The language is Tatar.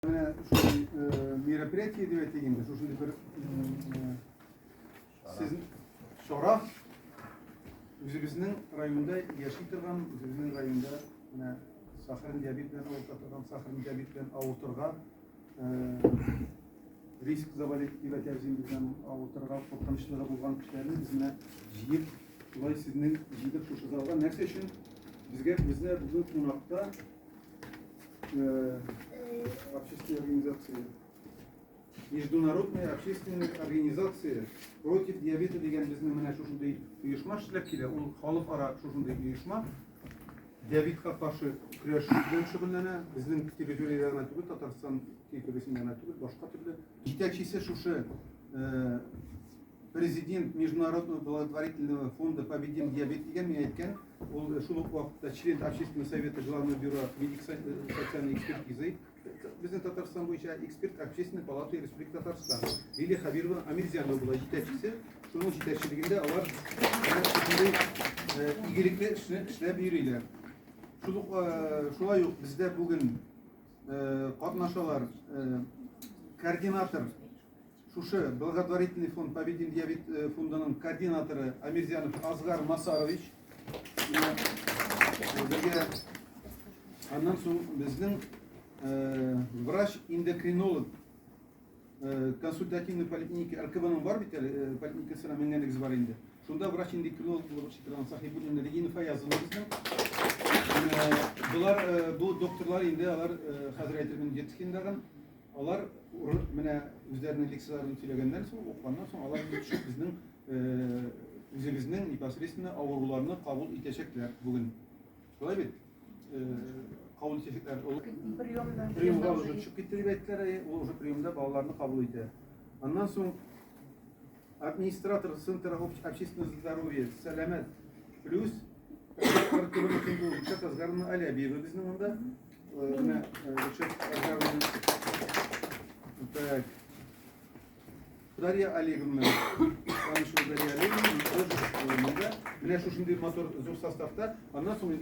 Менә шундый мероприятие дип әйтик инде, шушындый бер сез чара үзебезнең районда яши торган, үзебезнең районда менә сахарный диабет белән авырта торган, сахарный диабет белән авыртырга риск заболеть дип әйтәбез инде без аны, авыртырга куркынычлыгы булган кешеләрне без менә җыеп, шулай сезнең җыйдык шушы залга. Нәрсә өчен? Безгә безне бүген кунакта общественной организации. Международная общественная организация против диабета дигән безнең менә шушындый оешма эшләп килә. Ул халыкара шушындый оешма. Диабетка каршы көрәш белән шөгыльләнә. Безнең территориядә генә түгел, Татарстан территориясендә генә түгел, башка төрле. Җитәкчесе шушы президент Международного благотворительного фонда «Победим диабет» дигән, мин әйткән, ул шул ук вакытта член общественного совета Главного бюро медико-социальной экспертизы, безнең Татарстан буенча эксперт Общественной палаты Республики Татарстан. Лилия Хабирова Амирзянова була җитәкчесе. Шуның җитәкчелегендә алар шундый игелекле эшне эшләп йөриләр. Шул ук шулай ук бездә бүген катнашалар координатор Шушы благотворительный фонд Победим диабет фондының координаторы Амирзянов Азгар Масарович. Бергә аннан соң безнең врач-эндокринолог консультативный поликлиника РКБның бар бит әле, поликлиникасына менгәнегез бар инде. Шунда врач-эндокринолог булып эшли торган Сахибуллина Регина Фаязовна безнең. Болар бу докторлар инде алар хәзер әйтермен Детскиндагы. Алар менә үзләренең лекцияләрен сөйләгәннән соң, укыганнан соң, алар инде төшеп безнең үзебезнең непосредственно авыруларны кабул итәчәкләр бүген. Шулай бит? Кабул итәчәкләр. Ул приемда. Приемга уже төшеп китте дип әйттеләр, ул уже приемда балаларны кабул итә. Аннан соң администратор Центра общественного здоровья Сәламәт плюс Гөлшат Азгаровна Алябиева безнең монда. Менә Гөлшат Азгаровна. Так. Дарья Олеговна. Танышу Дарья Олеговна тоже монда. Менә шушындый матур зур составта. Аннан соң инде